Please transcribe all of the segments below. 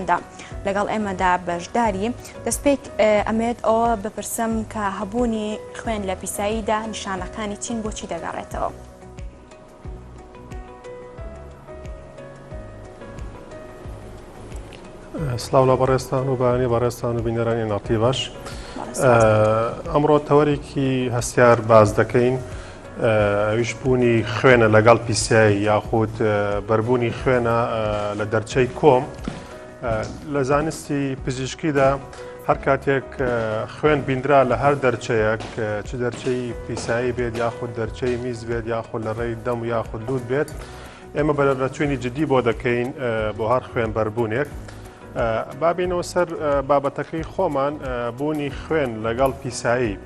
دا لەگەڵ ئێمەدا بەشداری. دەستپێک ئەمەوێت ئەوە بپرسم کە هەبوونی خوێن لە پیساییدا نیشانەکانی چین بۆچی دەگەڕێتەوە؟ سلااو لە بەڕێستان و بەیانی بەڕێستان و بینەرانی ناڕتی باش ئەمڕۆ تەوەرێکی هەستیار باز دەکەین ئەویش بوونی خوێنە لەگەڵ پیسایی یاخود بەربوونی خوێنە لە دەرچەی کۆم لە زانستی پزیشکیدا هەر کاتێک خوێن بیندرا لە هەر دەرچەیەک چ دەرچەی پیسایی بێت یاخود دەرچەی میز بێت یاخود لە ڕێی دەم و یاخود لوت بێت ئێمە بەرەچوینی جدی بۆ دەکەین بۆ هەر خوێن بەربوونێک بابینەوە سەر بابەتەکەی خۆمان بوونی خوێن لەگەڵ پیسایی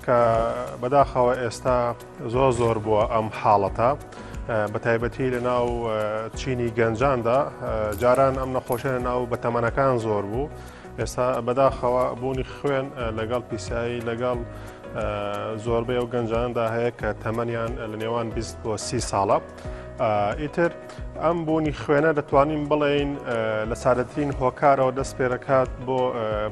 کە بەداخەوە ئێستا زۆر زۆر بووە ئەم حاڵەتە بە تایبەتی لە ناو چینی گەنجاندا جاران ئەم نەخۆشە لە ناو بەتەمەنەکان زۆر بوو ئێستا بەداخەوە بوونی خوێن لەگەڵ پیسایی لەگەڵ زۆربەی ئەو گەنجاندا هەیە کە تەمەنیان لە نێوان 20 بۆ 30 ساڵە ئیتر ئەم بوونی خوێنە دەتوانین بڵێین لە سادەترین هۆکارەوە دەست پێدەکات بۆ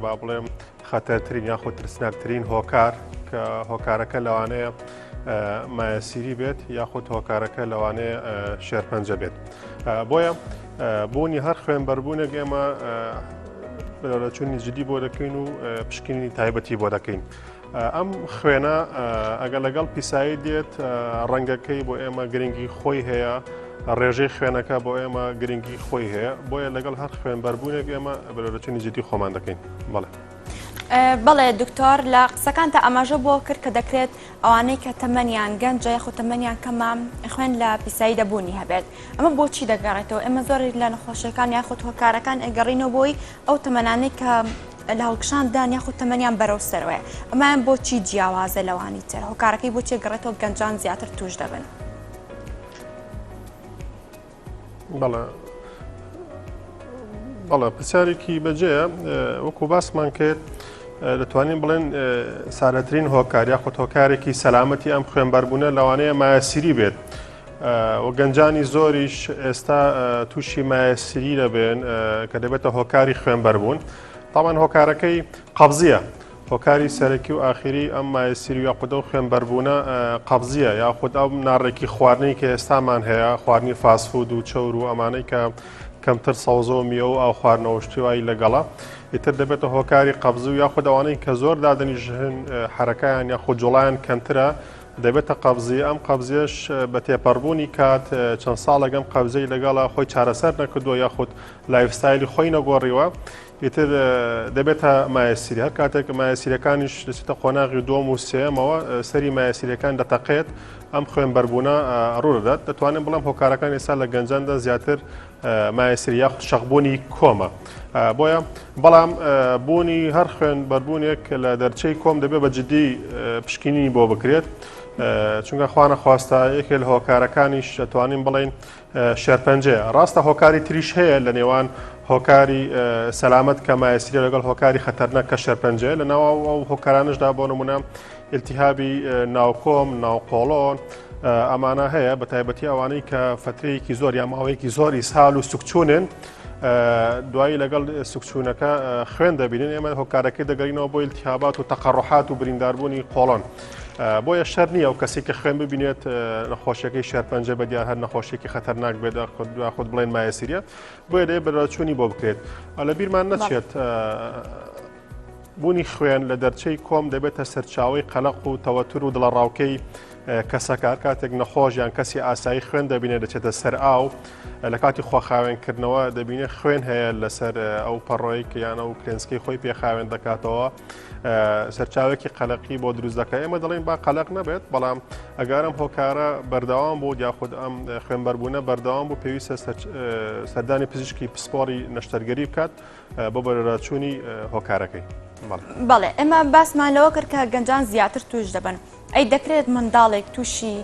با بڵێم خەتەرترین یاخود ترسناکترین هۆکار کە هۆکارەکە لەوانەیە مایەسیری بێت یاخود هۆکارەکە لەوانەیە شێرپەنجە بێت بۆیە بوونی هەر خوێنبەربوونێک ئێمە بەرەوچوونی جدی بۆ دەکەین و پشکنینی تایبەتی بۆ دەکەین. ئەم خوێنە ئەگەر لەگەڵ پیسایی دێت ڕەنگەکەی بۆ ئێمە گرنگی خۆی هەیە ڕێژەی خوێنەکە بۆ ئێمە گرنگی خۆی هەیە بۆیە لەگەڵ هەر خوێن بەربوونێک ئێمە بەرەوچوونی جدی خۆمان دەکەین بەڵێ. بەڵێ دکتۆر لە قسەکانتا ئاماژە بۆ کرد کە دەکرێت ئەوانەی کە تەمەنیان گەنجە یاخود تەمەنیان کەمە خوێن لە پیسایی دەبوونی هەبێت ئەمە بۆچی دەگەڕێتەوە ئێمە زۆرێک لە نەخۆشیەکان یاخود هۆکارەکان ئەگەڕینەوە بۆی ئەو تەمەنانەی کە لە هەڵکشاندان یاخود تەمەنیان بەرەو سەرەوەیە ئەمایان بۆچی جیاوازە لەوانی تر هۆکارەکەی بۆچی گەڕێتەوە گەنجان زیاتر توش دەبن؟ بەڵێ بەڵێ پرسیارێکی بەجێیە وەکو باسمان کرد دەتوانین بڵێن سارەترین هۆکار یاخود هۆکارێکی سەلامەتی ئەم خوێنبەربوونە لەوانەیە مایەسیری بێت و گەنجانی زۆریش ئێستا تووشی مایەسیری دەبێن کە دەبێتە هۆکاری خوێنبەربوون تاوان هۆکارەکەی قەبزیە هۆکاری سەرەکی و ئاخیری ئەم مایەسیری و یاخود ئەو خوێنبەربوونە قەبزییە یاخود ئەو ناڕێکی خواردنەی کە ئێستامان هەیە خواردنی fast food و چەور و ئەمانەی کە کەمتر سەوزە و میوە و ئاو خواردنەوە شتی وای لەگەڵە ئیتر دەبێتە هۆکاری قەبزی و یاخود ئەوانەی کە زۆر دادەنیشن حەرەکەیان یاخود جوڵایان کەمترە دەبێتە قەبزی ئەم قەبزیەش بە تێپەڕبوونی کات چەند ساڵێک ئەم قەبزەی لەگەڵە خۆی چارەسەر نەکردووە یاخود lifestyle ی خۆی نەگۆڕیوە ئیتر دەبێتە مایەسیری هەر کاتێک مایەسیرەکانیش دەچێتە قۆناغی دووەم و سێیەمەوە سەری مایەسیرەکان دەتەقێت ئەم خوێنبەربوونە ڕوودەدات دەتوانم بڵێم هۆکارەکان ئێستا لە گەنجاندا زیاتر مایەسیری یاخود شەقبوونی کۆمە بۆیە بەڵام بوونی هەر خوێن بەربوونێک لە دەرچەی کۆم دەبێت بە جدی پشکینی بۆ بکرێت چونکە خوانە خواستە یەکێ لە هۆکارەکانیش دەتوانین بڵین شێرپەنجەیە. ڕاستە هۆکاری تریش هەیە لە نێوان هۆکاری سەلامەت کە مایەسیرە لەگەڵ هۆکاری خەتەرناک کە شێرپەنجەیە لە ناو ئەو هۆکارانشدا بۆ نمونە التهابی ناوکۆم ناوقۆڵۆن ئەمانە هەیە بە تایبەتی ئەوانەی کە فترەیەکی زۆر یا ماوەیەکی زۆر ئیسهال و سکچونن دوایی لەگەڵ سکچوونەکە خوێن دەبینن ئێمە هۆکارەکەی دەگەرینەوە بۆ التهابات و تەقەڕحات و برینداربوونی قۆڵۆن. بۆیە شەر نییە ئەو کەسی کە خوێن ببینێت نەخۆشیەکەی شێرپەنجە بە دیار هەر نەخۆشیێکی خەتەرناک بێت خود بڵێن مایەسیریە بۆیە دەبێت بەدواداچوونی بۆ بکرێت لە بیرمان نەچێت بوونی خوێن لە دەرچەی کۆم دەبێتە سەرچاوی قەلق و تەوەتر و دڵەڕاوکەی کەسەکار کاتێک نەخۆش یان کەسی ئاسایی خوێن دەبینێت دەچێتە سەر ئاو لە کاتی خۆخاوێنکردنەوە دەبینێت خوێن هەیە لەسەر ئەو پەڕۆی کە یان ئەو کلێنسکەی خۆی پێخاوێن دەکاتەوە سەرچاوێکی قەلەقی بۆ دروست دەکات ئێمە دەڵێن با قەلق نەبێت بەڵام ئەگەر ئەم هۆکارە بەردەوام بوو یاخود ئەم خوێنبەربوونە بەردەوام بوو پێویستە سەردانی پزیشکی پسپۆڕی نەشتەرگەری بکات بۆ بەرەراچوونی هۆکارەکەی. بەڵێ ئێمە باسمان لەوە کرد کە گەنجان زیاتر توش دەبن ئەی دەکرێت منداڵێک تووشی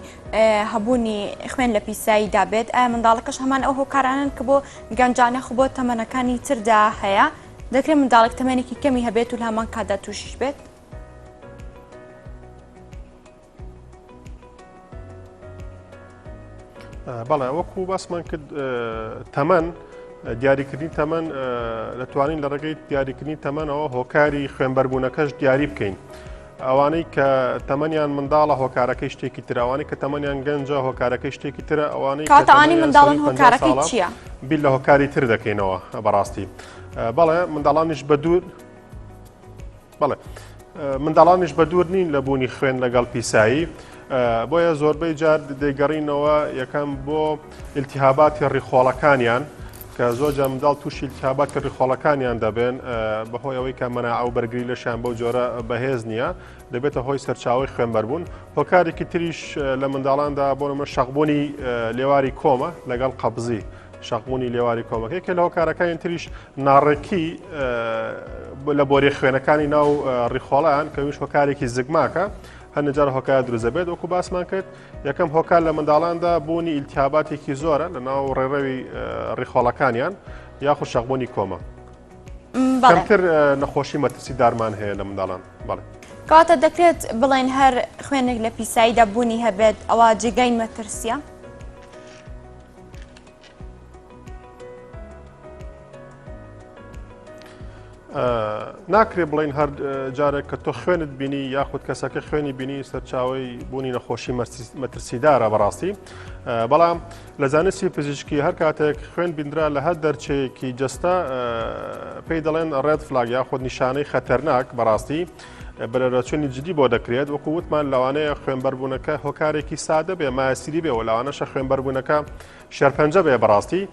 هەبوونی خوێن لە پیساییدا بێت ئایا منداڵەکەش هەمان ئەو هۆکارانن کە بۆ گەنجانە خو بۆ تەمەنەکانی تردا هەیە دەکرێت منداڵێک تەمەنێکی کەمی هەبێت و لە هەمان کاتدا تووشیش بێت؟ بەڵێ وەکو باسمان کرد تەمەن. دیاریکردنی تەمەن دەتوانین لە ڕێگەی دیاریکردنی تەمەنەوە هۆکاری خوێنبەربوونەکەش دیاری بکەین. ئەوانەی کە تەمەنیان منداڵە هۆکارەکەی شتێکی ترە ئەوانەی کە تەمەنیان گەنجە هۆکارەکەی شتێکی ترە ئەوانەی کاتە ئەوانەی منداڵن هۆکارەکەی چییە؟ بیر لە هۆکاری تر دەکەینەوە بەڕاستی بەڵێ منداڵانیش بە دوور بەڵێ منداڵانیش بە دوور نین لە بوونی خوێن لەگەڵ پیسایی بۆیە زۆربەی جار دەیگەڕینەوە یەکەم بۆ ئیلتیهاباتی ڕیخۆڵەکانیان کە زۆر جار منداڵ تووشی التهاباتی ڕیخۆڵەکانیان دەبن بەهۆی ئەوەی کە مەناعە و بەرگری لەشیان بەو جۆرە بەهێز نییە دەبێتە هۆی سەرچاوی خوێنبەربوون هۆکارێکی تریش لە منداڵاندا بۆ نمونە شەقبوونی لێواری کۆمە لەگەڵ قەبزی شەقبوونی لێواری کۆمەکەی کە لە هۆکارەکانی تریش ناڕێکی لە بۆری خوێنەکانی ناو ڕیخۆڵیان کە ویش هۆکارێکی زگماکە هەندێک جار هۆکار دروست دەبێت وەکو باسمان کرد یەکەم هۆکار لە منداڵاندا بوونی ئیلتیاباتێکی زۆرە لە ناو ڕێڕەوی ڕیخۆڵەکانیان یاخود شەقبوونی کۆمە. کەمتر نەخۆشی مەترسی دارمان هەیە لە منداڵان بەڵێ. کەواتە دەکرێت بڵێن هەر خوێنێک لە پیساییدا بوونی هەبێت ئەوە جێگای مەترسیە؟ ناکرێ بڵین هەر جارێک کە تۆ خوێنت بینی یاخود کەسەکە خوێنی بینی سەرچاوی بوونی نەخۆشی مەترسیدارە بەڕاستی بەڵام لە زانستی پزیشکی هەر کاتێک خوێن بیندرا لە هەر دەرچەیەکی جەستە پێی دەڵێن red flag یاخود نیشانەی خەتەرناک بەڕاستی بەرەرەچوونی جدی بۆ دەکرێت وەکو وتمان لەوانەیە خوێنبەربوونەکە هۆکارێکی سادە بێ مایەسیری بێ و لەوانەشە خوێنبەربوونەکە شێرپەنجە بێ بەڕاستی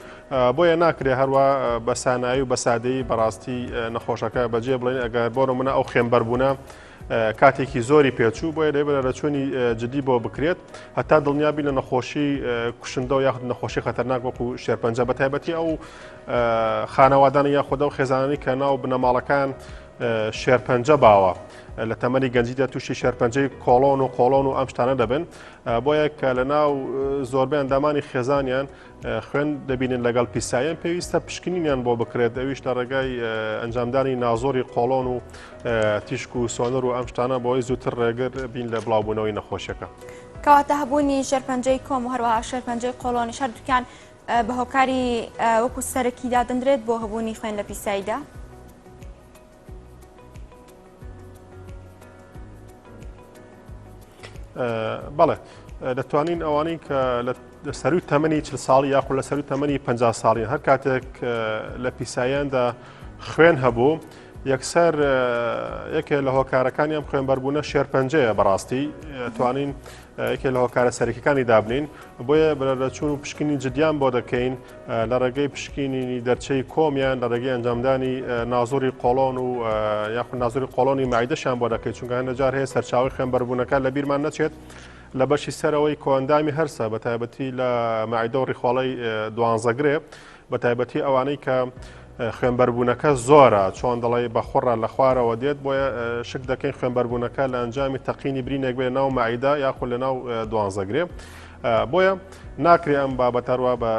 بۆیە ناکرێ هەروە بە سانایی و بە سادەیی بەڕاستی نەخۆشەکە بەجێ بڵێن ئەگەر بۆ نمونە ئەو خوێنبەربوونە کاتێکی زۆری پێچوو بۆیە دەبێت لەچوونی جدی بۆ بکرێت هەتا دڵنیابی لە نەخۆشی کوشندە و یاخود نەخۆشی خەتەرناک وەکو شێرپەنجە بە تایبەتی ئەو خانەوادانی یاخود ئەو خێزانانی کە ناو بنەماڵەکان شێرپەنجە باوە لە تەمەنی گەنجیدا تووشی شێرپەنجەی کۆڵۆن و قۆڵۆن و ئەم شتانە دەبن بۆیە کە لە ناو زۆربەی ئەندامانی خێزانیان خوێن دەبینن لەگەڵ پیساییان پێویستە پشکنینیان بۆ بکرێت ئەویش لە ڕێگای ئەنجامدانی نازۆری قۆڵۆن و تیشک و سۆنەر و ئەم شتانە بۆی زووتر ڕێگر بین لە بڵاوبوونەوەی نەخۆشیەکە. کەواتە هەبوونی شێرپەنجەی کۆم و هەروەها شێرپەنجەی قۆڵۆنیش هەردووکیان بە هۆکاری وەکو سەرەکی دادەندرێت بۆ هەبوونی خوێن لە پیساییدا؟ بەڵێ دەتوانین ئەوانەی کە لە سەروی تەمەنی چل ساڵی یاخود لە سەروی تەمەنی 50 ساڵین هەر کاتێک لە پیساییاندا خوێن هەبوو یەکسەر یەکێ لە هۆکارەکانی ئەم خوێنبەربوونە شێرپەنجەیە بەڕاستی توانین یەکێ لە هۆکارە سەرەکیەکانی دابنین بۆیە بەرەچوون و پشکنی جدیان بۆ دەکەین لە ڕێگەی پشکینی دەرچەی کۆمیان لە ڕێگەی ئەنجامدانی نازۆری قۆڵۆن و یاخود نازۆری قۆڵۆنی مایدەشیان بۆ دەکەیت چونکە هەندە جار هەیە سەرچاوی خوێنبەربوونەکە لە بیرمان نەچێت لە بەشی سەرەوەی کۆئەندامی هەرسە بە تایبەتی لە مەعیدە و ڕیخۆڵەی دوانزەگرێ بە تایبەتی ئەوانەی کە خوێنبەربوونەکە زۆرە چۆن دەڵێ بە خوڕە لە خوارەوە دێت بۆیە شک دەکەین خوێنبەربوونەکە لە ئەنجامی تەقینی برینێک بێ ناو مەعیدە یاخود لە ناو دوانزەگرێ بۆیە ناکرێ ئەم بابەتەروە بە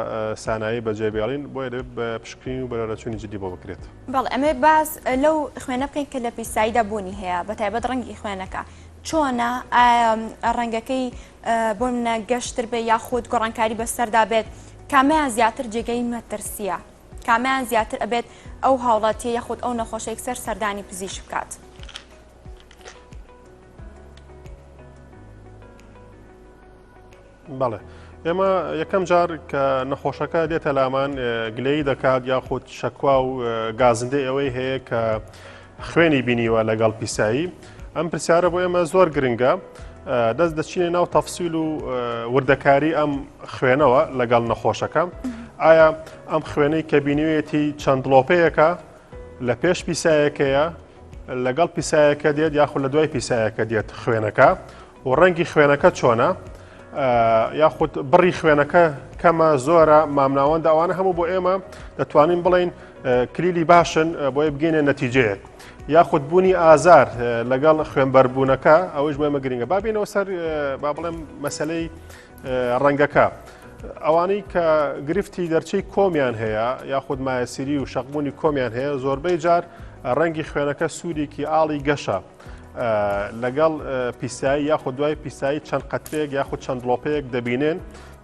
سانایی بەجێ بێڵین بۆیە دەبێت بە پشکنین و بەرەرەچوونی جدی بۆ بکرێت. بەڵێ ئەمێ باس لەو خوێنە بکەین کە لە پیساییدا بوونی هەیە بە تایبەت ڕەنگی خوێنەکە چۆنە ئایا ڕەنگەکەی بۆ منە گەشتر بێ یاخود گۆڕانکاری بەسەردا بێت کامیان زیاتر جێگەی مەترسیە کامیان زیاتر ئەبێت ئەو هاوڵاتیە یاخود ئەو نەخۆشەیەک سەر سەردانی پزیشک بکات؟ بەڵێ ئێمە یەکەم جار کە نەخۆشەکە دێتە لامان گلەیی دەکات یاخود شەکوا و گازندەی ئەوەی هەیە کە خوێنی بینیوە لەگەڵ پیسایی ئەم پرسیارە بۆ ئێمە زۆر گرنگە دەست دەچینە ناو تەفسیل و وردەکاری ئەم خوێنەوە لەگەڵ نەخۆشەکە ئایا ئەم خوێنەی کە بینیوێتی چەند دڵۆپەیەکە لە پێش پیسایەکەیە لەگەڵ پیسایەکە دێت یاخود لە دوای پیسایەکە دێت خوێنەکە و ڕەنگی خوێنەکە چۆنە یاخود بڕی خوێنەکە کەمە زۆرە مامناوەندە ئەوانە هەموو بۆ ئێمە دەتوانین بڵین کلیلی باشن بۆیە بگەینە نەتیجەیەک یاخود بوونی ئازار لەگەڵ خوێنبەربوونەکە ئەوش بۆ ئێمە گرنگە بابینەوە سەر با بڵێم مەسلەی ڕەنگەکە. ئەوانەی کە گرفتی دەرچەی کۆمیان هەیە یاخود مایەسیری و شەقبوونی کۆمیان هەیە زۆربەی جار ڕەنگی خوێنەکە سوورێکی ئاڵی گەشە لەگەڵ پیسایی یاخود دوای پیسایی چەند قەترێک یاخود چەند دڵۆپەیەک دەبینن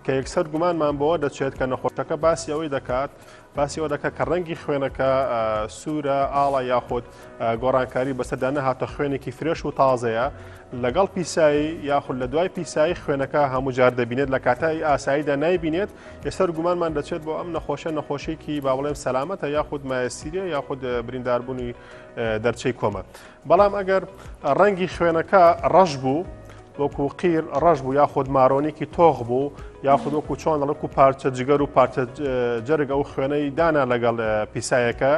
کە یەکسەر گومانمان بەوە دەچێت کە نەخۆشەکە باسی ئەوەی دەکات. باسی ئەوە دەکات کە ڕەنگی خوێنەکە سوورە ئاڵا یاخود گۆڕانکاری بەسەردا نەهاتە خوێنێکی fresh و تازەیە لەگەڵ پیسایی یاخود لە دوای پیسایی خوێنەکە هەموو جار دەبینێت لە کاتای ئاساییدا نایبینێت ئێستا گومانمان دەچێت بۆ ئەم نەخۆشە نەخۆشیێکی با بڵێم سەلامەتە یاخود مایەسیریە یاخود برینداربوونی دەرچەی کۆمە بەڵام ئەگەر ڕەنگی خوێنەکە ڕەش بوو وەکو قیر ڕەش بوو یاخود مارۆنێکی تۆخ بوو یاخود وەکو چۆن دەڵکو پارچە جگەر و پارچە جەرگ ئەو خوێنەی دانا لەگەڵ پیسایەکە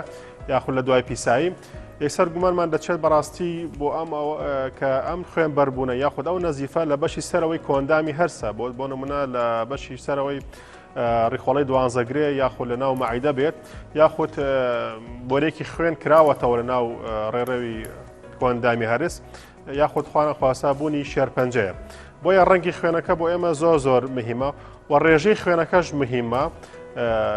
یاخود لە دوای پیسایی یەکسەر گومانمان دەچێت بەڕاستی بۆ ئەم کە ئەم خوێن بەربوونە یاخود ئەو نەزیفە لە بەشی سەرەوەی کۆندامی هەرسە بۆ بۆ نمونە لە بەشی سەرەوەی ڕیخۆڵەی دوانزەگرێ یاخود لە ناو مەعیدە بێت یاخود بۆرێکی خوێن کراوەتەوە لە ناو ڕێڕەوی کۆندامی هەرس یاخود خوانە خواسا بوونی شێرپەنجەیە بۆیە ڕەنگی خوێنەکە بۆ ئێمە زۆر زۆر مهمە و ڕێژەی خوێنەکەش مهمە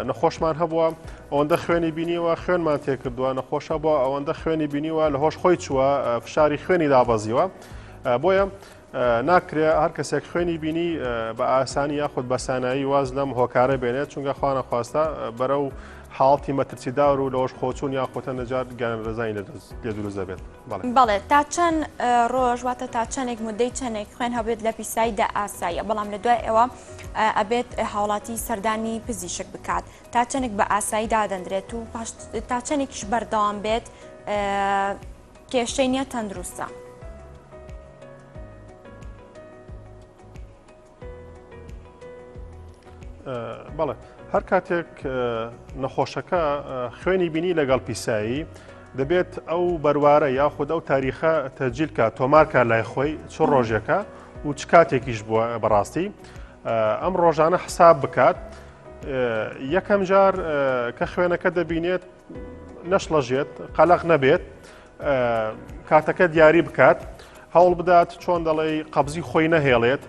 نەخۆشمان هەبووە ئەوەندە خوێنی بینیوە خوێنمان تێکردووە نەخۆشە بۆ ئەوەندە خوێنی بینیوە لە هۆش خۆی چووە فشاری خوێنی دابەزیوە بۆیە ناکرێ هەر کەسێک خوێنی بینی بە ئاسانی یاخود بە سانایی واز لەم هۆکارە بێنێت چونکە خوانە خواستە بەرەو حاڵتی مەترسیدار و لەوەش خۆچوون یاخۆتە نەجار گیان رزانی لێ دروست دەبێت. بەڵێ تا چەند ڕۆژ واتە تا چەندێک مدەی چەندێک خوێن هەبێت لە پیساییدا ئاساییە بەڵام لە دوای ئەوە ئەبێت هاوڵاتی سەردانی پزیشک بکات تا چەندێک بە ئاسایی دادەندرێت و تا چەندێکیش بەردەوام بێت کێشەی نییە تەندروستە. بەڵێ هەر کاتێک نەخۆشەکە خوێنی بینی لەگەڵ پیسایی دەبێت ئەو بەروارە یاخود ئەو تاریخە تەجیلکە تۆمارکە لای خۆی چ ڕۆژێکە و چ کاتێکیش بووە بەڕاستی ئەم ڕۆژانە حساب بکات یەکەم جار کە خوێنەکە دەبینێت نەشڵەژێت قەلق نەبێت کاتەکە دیاری بکات هەوڵ بدات چۆن دەڵێی قەبزی خۆی نەهێڵێت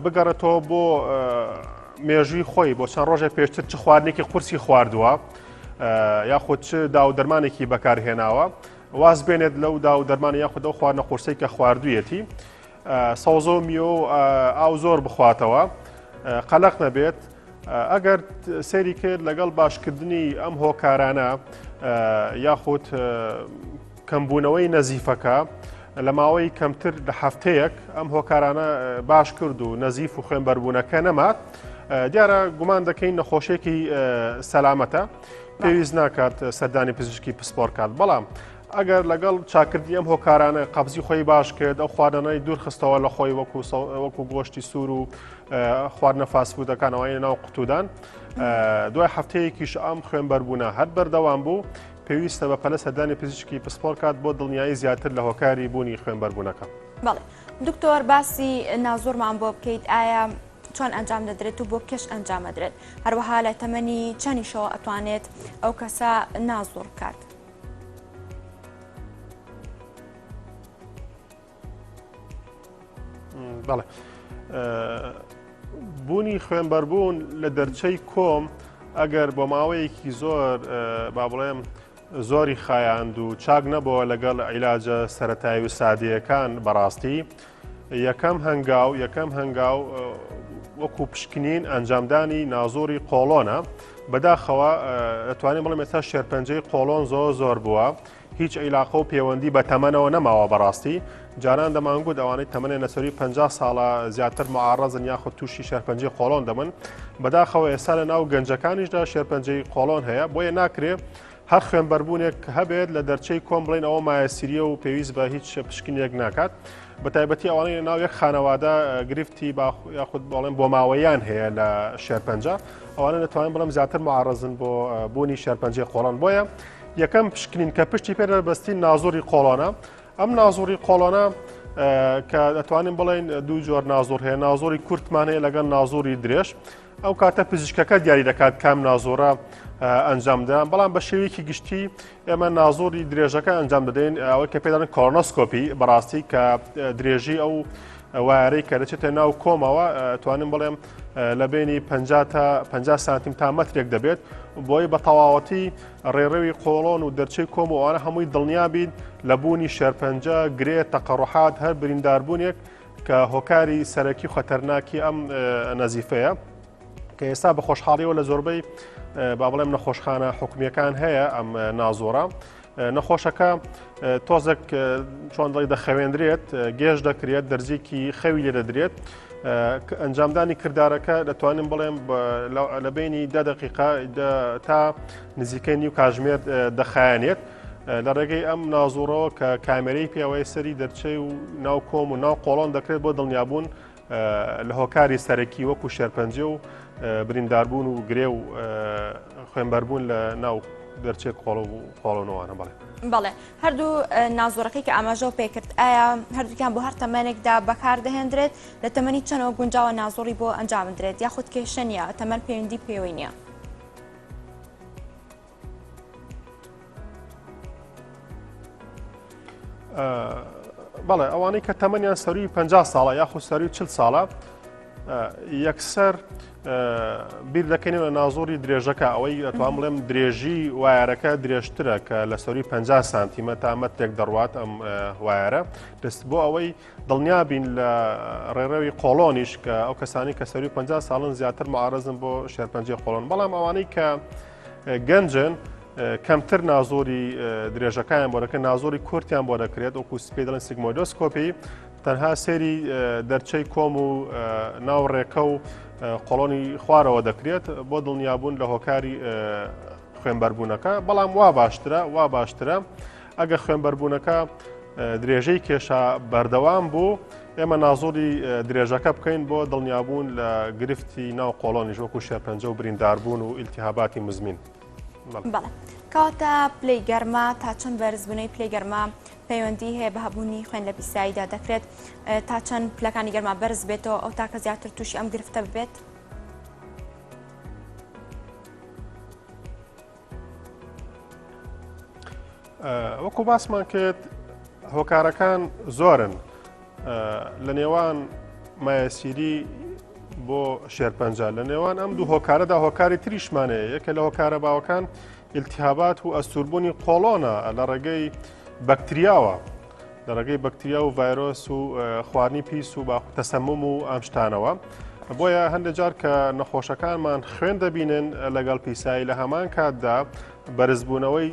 بگەڕێتەوە بۆ مێژووی خۆی بۆ چەند ڕۆژێک پێشتر چ خواردنێکی قورسی خواردووە یاخود چ دا و دەرمانێکی بەکارهێناوە واز بێنێت لەو دا و دەرمانی یاخود ئەو خواردنە قورسەی کە خواردوویەتی سەوزە و میوە و ئاو زۆر بخواتەوە قەلق نەبێت ئەگەر سەیری کرد لەگەڵ باشکردنی ئەم هۆکارانە یاخود کەمبوونەوەی نەزیفەکە لە ماوەی کەمتر لە هەفتەیەک ئەم هۆکارانە باش کرد و نەزیف و خوێنبەربوونەکە نەمات دیارە گومان دەکەین نەخۆشیێکی سەلامەتە پێویست ناکات سەردانی پزیشکی پسپۆر کات بەڵام ئەگەر لەگەڵ چاکردنی ئەم هۆکارانە قەبزی خۆی باش کرد ئەو خواردنەی دوور خستەوە لە خۆی وەکو وەکو گۆشتی سوور و خواردنە fast food ەکان ئەوانەی ناو قوتودان دوای هەفتەیەکیش ئەم خوێنبەربوونە هەر بەردەوام بوو پێویستە بە پەلە سەردانی پزیشکی پسپۆر کات بۆ دڵنیایی زیاتر لە هۆکاری بوونی خوێنبەربوونەکە. بەڵێ دکتۆر باسی نازۆرمان بۆ بکەیت ئایا چۆن ئەنجام دەدرێت و بۆ کێش ئەنجام ئەدرێت هەروەها لە تەمەنی چەنیشەوە ئەتوانێت ئەو کەسە نازۆر بکات؟ بەڵێ بوونی خوێنبەربوون لە دەرچەی کۆم ئەگەر بۆ ماوەیەکی زۆر با بڵێم زۆری خایاند و چاک نەبەوە لەگەڵ عیلاجە سەتایی و سادەیەکان بەڕاستی یەکەم هەنگاو یەکەم هەنگاو وەکو پشکنین ئەنجامدانی نازۆری قۆڵۆنە بەداخەوە دەتوانین بڵێم ئێستا شێرپەنجەی قۆڵۆن زۆر زۆر بووە هیچ عیلاقە و پەیوەندی بە تەمەنەوە نەماوە بەڕاستی جاران دەمانگوت ئەوانەی تەمەنیان لەسەروی 50 ساڵە زیاتر معڕەزن یاخود تووشی شێرپەنجەی قۆڵۆن دەبن بەداخەوە ئێستا لە ناو گەنجەکانیشدا شێرپەنجەی قۆڵۆن هەیە بۆیە ناکرێ هەر خوێنبەربوونێک هەبێت لە دەرچەی کۆم بڵێن ئەوە مایەسیریە و پێویست بە هیچ پشکنێک ناکات بە تایبەتی ئەوانەی لە ناو یەک خانەوادە گرفتی یاخود بەڵێن بۆ ماوەیان هەیە لە شێرپەنجە ئەوانە دەتوانن بڵێم زیاتر معڕزن بۆ بوونی شێرپەنجەی قۆڵۆن بۆیە یەکەم پشکنین کە پشتی پێ دەبەستین نازۆری قۆڵۆنە ئەم نازۆری قۆڵۆنە کە دەتوانین بڵێن دوو جۆر نازۆر هەیە نازۆری کورتمان هەیە لەگەڵ نازۆری درێژ ئەو کاتە پزیشکەکە دیاری دەکات کام نازۆرە ئەنجامدا بەڵام بە شێوەیەکی گشتی ئێمە نازۆری درێژەکە ئەنجام دەدەین ئەوەی کە پێدان colonoscopy بەڕاستی کە درێژی ئەو wire ەی کە دەچێتە ناو کۆمەوە توانم بڵێم لە بینی 50 تا 50 سانتیم تا مەترێک دەبێت بۆی بە تەواوەتی ڕێڕەوی قۆڵۆن و دەرچەی کۆم و ئەوانە هەمووی دڵنیا بین لە بوونی شێرپەنجە گرێ تەقەڕحات هەر برینداربوونێک کە هۆکاری سەرەکی خەتەرناکی ئەم نەزیفەیە کە ئێستا بە خۆشحاڵیەوە لە زۆربەی با بڵێم نەخۆشخانە حکومیەکان هەیە ئەم نازۆرە. نەخۆشەکە تۆزێک چۆن دڵی دەخەوێندرێت، گێژ دەکرێت، دەرزیکی خەوی لێ دەدرێت. ئەنجامدانی کردارەکە دەتوانم بڵێم لە بینی دە دقیقە تا نزیکەی نیو کاژمێر دەخایەنێت. لە ڕێگەی ئەم نازوڕەوە کە کامێرەی پێوەی سەری دەرچەی و ناو کۆم و ناو قۆڵۆن دەکرێت بۆ دڵنیابوون لە هۆکاری سەرەکی وەکو شێرپەنجە و برینداربوون و گرێ و خوێنبەربوون لە ناو دەرچێک قۆڵ و قۆڵۆنەوانە بەڵێ. بەڵێ هەردوو نازۆرەکەی کە ئاماژەوە پێکرد ئایا هەردووکیان بۆ هەر تەمەنێکدا بەکار دەهێندرێت لە تەمەنی چەنەوە گونجاوە نازۆڕی بۆ ئەنجام بدرێت یاخود کێشە نییە تەمەن پەیوەندی پێوەی نییە؟ بەڵێ ئەوانەی کە تەمەنیان سەروی 50 ساڵە یاخود سەروی 40 ساڵە یەکسەر بیر دەکەینەوە نازۆری درێژەکە ئەوەی ئەتوان بڵێم درێژی وایەرەکە درێژترە کە لە سەروی 50 سانتیمە تا مەترێک دەڕوات ئەم وایەرە دەست بۆ ئەوەی دڵنیا بین لە ڕێڕەوی قۆڵۆنیش کە ئەو کەسانی کە سەروی 50 ساڵن زیاتر معارزن بۆ شێرپەنجەی قۆڵۆن بەڵام ئەوانەی کە گەنجن کەمتر نازۆری درێژەکان بۆ دەکەن نازۆری کورتیان بۆ دەکرێت وەکو سپی دەڵێن sigmoidoscopy تەنها سێری دەرچەی کۆم و ناو ڕێکە و قۆڵۆنی خوارەوە دەکرێت بۆ دڵنیابوون لە هۆکاری خوێنبەربوونەکە بەڵام وا باشترە وا باشترە ئەگەر خوێنبەربوونەکە درێژەی کێشا بەردەوام بوو، ئێمە نازوری درێژەکە بکەین بۆ دڵنیابوون لە گرفتی ناو قۆڵۆنیش وەکو شێرپەنجە و برینداربوون و ئیلتیهاباتی مزمین. بەڵێ. کەواتە پلەی گەرما تا چەند بەرزبوونەوەی پلەی گەرما پەیوەندی هەیە بە هەبوونی خوێن لە پیساییدا دەکرێت تا چەند پلەکانی گەرما بەرز بێتەوە ئەو تاکە زیاتر تووشی ئەم گرفتە ببێت؟ وەکو باسمان کرد هۆکارەکان زۆرن لە نێوان مایەسیری بۆ شێرپەنجە لە نێوان ئەم دوو هۆکارەدا هۆکاری تریشمانەیە یەکە لە هۆکارە باوەکان التهابات و ئەستوربوونی قۆڵۆنە لە ڕێگەی بەکتریاوە لە ڕێگەی بەکتریا و ڤایرۆس و خواردنی پیس و باخ تەسەموم و ئەم شتانەوە. بۆیە هەندێک جار کە نەخۆشەکانمان خوێن دەبینن لەگەڵ پیسایی لە هەمان کاتدا بەرزبوونەوەی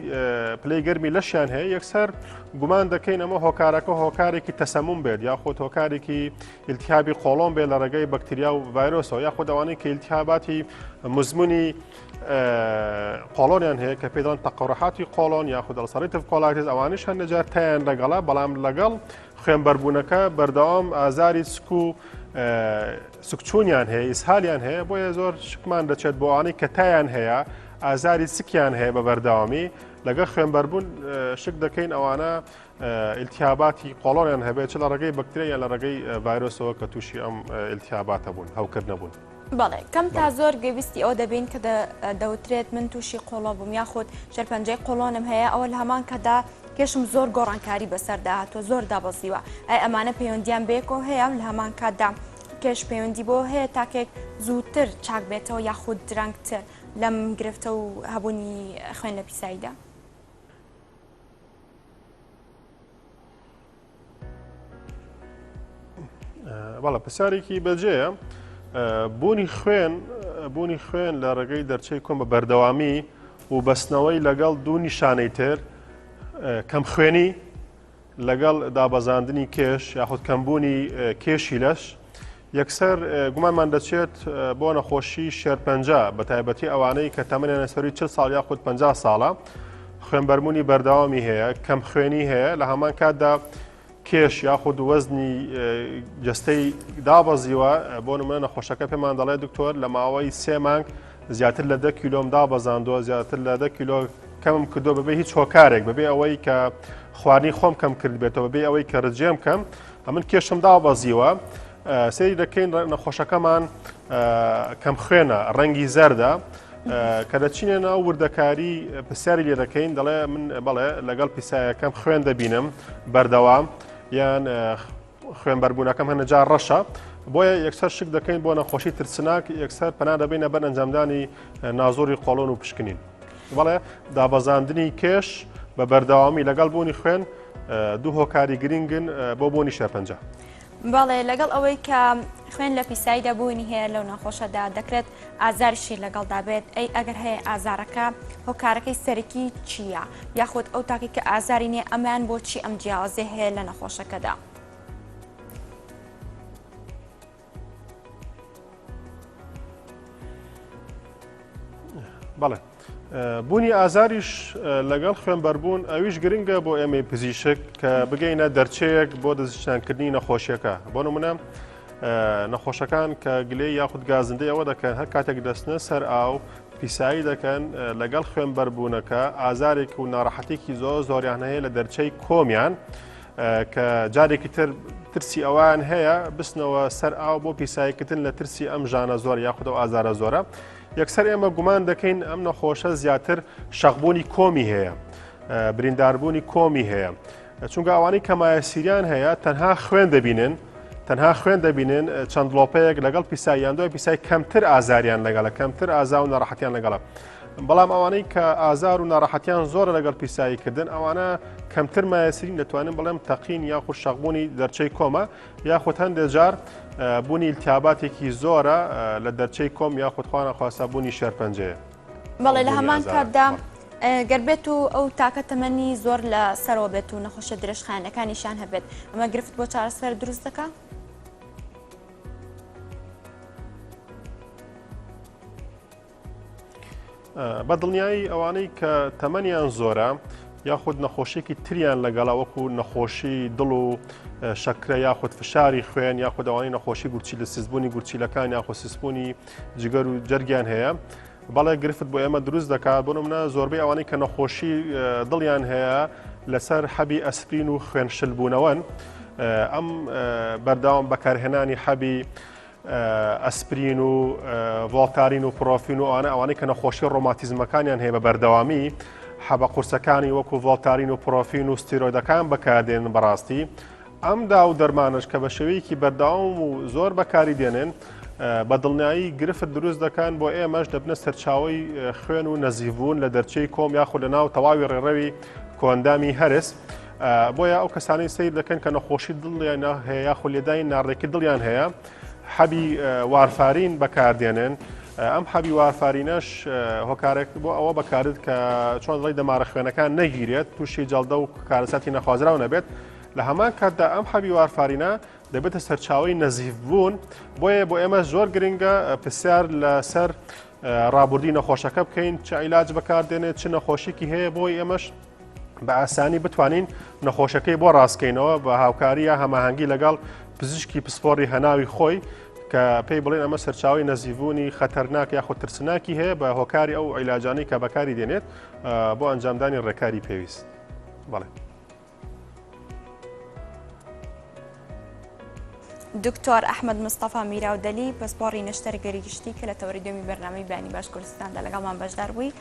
پلەی گەرمی لەشیان هەیە یەکسەر گومان دەکەین ئەمە هۆکارەکە هۆکارێکی تەسەموم بێت یاخود هۆکارێکی ئیلتیابی قۆڵۆن بێت لە ڕێگەی بەکتریا و ڤایرۆسەوە یاخود ئەوانەی کە ئیلتیاباتی مزمنی قۆڵۆنیان هەیە کە پێی دەڵێن تەقەڕەحاتی قۆڵۆن یاخود ulcerative colitis ئەوانیش هەندێک جار تایان لەگەڵە بەڵام لەگەڵ خوێنبەربوونەکە بەردەوام ئازاری سک و سکچوونیان هەیە ئیسهالیان هەیە بۆیە زۆر شکمان دەچێت بۆ ئەوانەی کە تایان هەیە ئازاری سکیان هەیە بە بەردەوامی لەگەڵ خوێنبەربوون شک دەکەین ئەوانە ئیلتیاباتی قۆڵۆنیان هەبێت چ لە ڕێگەی بەکتریا یان لە ڕێگەی ڤایرۆسەوە کە تووشی ئەم ئیلتیاباتە بوون هەوکردنە بوون. بەڵێ کەم تا زۆر گوێبیستی ئەوە دەبین کە دەوترێت من تووشی قۆڵۆن بووم یاخود شێرپەنجەی قۆڵۆنم هەیە ئەوە لە هەمان کاتدا کێشم زۆر گۆڕانکاری بەسەردا هاتووە زۆر دابەزیوە ئەی ئەمانە پەیوەندیان بەیەکەوە هەیە لە هەمان کاتدا کێش پەیوەندی بۆ هەیە تاکێک زووتر چاک بێتەوە یاخود درەنگتر لەم گرفتە و هەبوونی خوێن لە پیساییدا؟ بەڵێ پرسیارێکی بەجێیە بوونی خوێن بوونی خوێن لە ڕێگەی دەرچەی کۆم بە بەردەوامی و بەستنەوەی لەگەڵ دوو نیشانەی تر کەم خوێنی لەگەڵ دابەزاندنی کێش یاخود کەمبوونی کێشی لەش یەکسەر گومانمان دەچێت بۆ نەخۆشی شێرپەنجە بە تایبەتی ئەوانەی کە تەمەنیان سەروی 40 ساڵ یاخود 50 ساڵە خوێنبەربوونی بەردەوامی هەیە کەم خوێنی هەیە لە هەمان کاتدا کێش یاخود وەزنی جستەی دابەزیوە بۆ نمونە نەخۆشەکە پێمان دەڵێت دکتۆر لە ماوەی سێ مانگ زیاتر لە دە کیلۆم دابەزاندووە زیاتر لە دە کیلۆ کەمم کردو بەبێ هیچ هۆکارێک بەبێ ئەوەی کە خواردنی خۆم کەم کرد بێتەوە بێ ئەوەی کە ڕجێم کەم ئەمن کێشم دابەزیوە سەیری دەکەین نەخۆشەکەمان کەم خوێنە ڕەنگی زەردە کە دەچینە ناو وردەکاری پرسیاری لێ دەکەین دەڵێ من بەڵێ لەگەڵ پیسایەکەم خوێن دەبینم بەردەوام یان خوێنبەربوونەکەم هەنەجار ڕەشە بۆیە یەکسەر شک دەکەین بۆ نەخۆشی ترسناک یەکسەر پەنا دەبینە بەر ئەنجامدانی نازۆری قۆڵۆن و پشکنین بەڵێ دابەزاندنی کێش بە بەردەوامی لەگەڵ بوونی خوێن دوو هۆکاری گرنگن بۆ بوونی شێرپەنجە. بەڵێ لەگەڵ ئەوەی کە خوێن لە پیساییدا بوونی هەیە لەو نەخۆشەدا دەکرێت ئازاریشی لەگەڵدا بێت ئەی ئەگەر هەیە ئازارەکە هۆکارەکەی سەرەکی چییە یاخود ئەو تاکی کە ئازاری نییە ئەمان بۆچی ئەم جیاوازی هەیە لە نەخۆشەکەدا؟ بەڵێ بوونی ئازاریش لەگەڵ خوێنبەربوون ئەویش گرنگە بۆ ئێمەی پزیشک کە بگەینە دەرچەیەک بۆ دەستنیشانکردنی نەخۆشیەکە بۆ نمونە نەخۆشەکان کە گلێ یاخود گازندەی ئەوە دەکەن هەر کاتێک دەستنە سەر ئاو پیسایی دەکەن لەگەڵ خوێنبەربوونەکە ئازارێک و ناڕەحەتێکی زۆر زۆریان هەیە لە دەرچەی کۆمیان کە جارێکی تر ترسی ئەوان هەیە بچنەوە سەر ئاو بۆ پیساییکردن لە ترسی ئەم ژانە زۆر یاخود ئەو ئازارە زۆرە یەکسەر ئێمە گومان دەکەین ئەم نەخۆشە زیاتر شەقبوونی کۆمی هەیە برینداربوونی کۆمی هەیە چونکە ئەوانەی کە مایەسیریان هەیە تەنها خوێن دەبینن تەنها خوێن دەبینن چەند دڵۆپەیەک لەگەڵ پیساییان دوای پیسای کەمتر ئازاریان لەگەڵە کەمتر ئازا و ناڕەحەتیان لەگەڵە بەڵام ئەوانەی کە ئازار و ناڕەحەتیان زۆرە لەگەڵ پیساییکردن ئەوانە کەمتر مایەسرین دەتوانن بڵێم تەقین یاخود شەقبوونی دەرچەی کۆمە یاخود هەندێک جار بوونی التیاباتێکی زۆرە لە دەرچەی کۆم یاخود خوانە خواستا بوونی شێرپەنجەیە. بەڵێ لە هەمان کاتدا گەر بێت و ئەو تاکە تەمەنی زۆر لە سەرەوە بێت و نەخۆشە درێژخایەنەکانیشان هەبێت ئەمە گرفت بۆ چارەسەر دروست دەکا؟ بە دڵنیایی ئەوانەی کە تەمەنیان زۆرە یاخود نەخۆشیێکی تریان لەگەڵا وەکو نەخۆشی دڵ و شەکرە یاخود فشاری خوێن یاخود ئەوانەی نەخۆشی گورچی لە سیزبوونی گورچیلەکان یاخود سیسبوونی جگەر و جەرگیان هەیە بەڵێ گرفت بۆ ئێمە دروست دەکات بۆ منە زۆربەی ئەوانەی کە نەخۆشی دڵیان هەیە لەسەر حەبی ئەسپرین و خوێن شلبوونەوەن ئەم بەردەوام بەکارهێنانی حەبی ئەسپرین و ڤۆڵتارین و پرۆفین و ئەوانە ئەوانەی کە نەخۆشی ڕۆماتیزمەکانیان هەیە بە بەردەوامی حەبە قورسەکانی وەکو ڤۆڵتارین و پرۆفین و ستیرۆیدەکان بەکاردێنن بەڕاستی ئەم دا و دەرمانش کە بە شێوەیەکی بەردەوام و زۆر بەکاری دێنن بە دڵنیایی گرفت دروست دەکەن بۆ ئێمەش دەبنە سەرچاوەی خوێن و نەزیفبوون لە دەرچەی کۆم یاخود لە ناو تەواوی ڕێڕەوی کۆئەندامی هەرس بۆیە ئەو کەسانەی سەیر دەکەن کە نەخۆشی دڵیان هەیە یاخود لێدانی ناڕێکی دڵیان هەیە حەبی وارفارین بەکاردێنن ئەم حەبی وارفارینەش هۆکارێک بۆ ئەوە بەکارت کە چۆن ڕێی دەمارە خوێنەکان نەگیرێت تووشی جەڵدە و کارەساتی نەخوازراو نەبێت لە هەمان کاتدا ئەم حەبی وارفارینە دەبێتە سەرچاوی نەزیف بوون بۆیە بۆ ئێمە زۆر گرنگە پرسیار لەسەر ڕابردووی نەخۆشەکە بکەین چ عیلاج بەکاردێنێت چ نەخۆشیکی هەیە بۆی ئێمەش بە ئاسانی بتوانین نەخۆشەکەی بۆ ڕاستکەینەوە بە هاوکاری یا هەماهەنگی لەگەڵ پزیشکی پسپۆڕی هەناوی خۆی کە پێی بڵێن ئەمە سەرچاوی نەزیڤونی خەتەرناک یاخود ترسناکی هەیە بە هۆکاری ئەو عیلاجانەی کە بەکاری دێنێت بۆ ئەنجامدانی ڕێکاری پێویست بەڵێ. دکتۆر ئەحمەد مستەفا میراودەلی پسپۆڕی نەشتەرگەری گشتی کە لە تەوەری دووەمی بەرنامەی بەیانی باش کوردستاندا لەگەڵمان بەشدار بووی.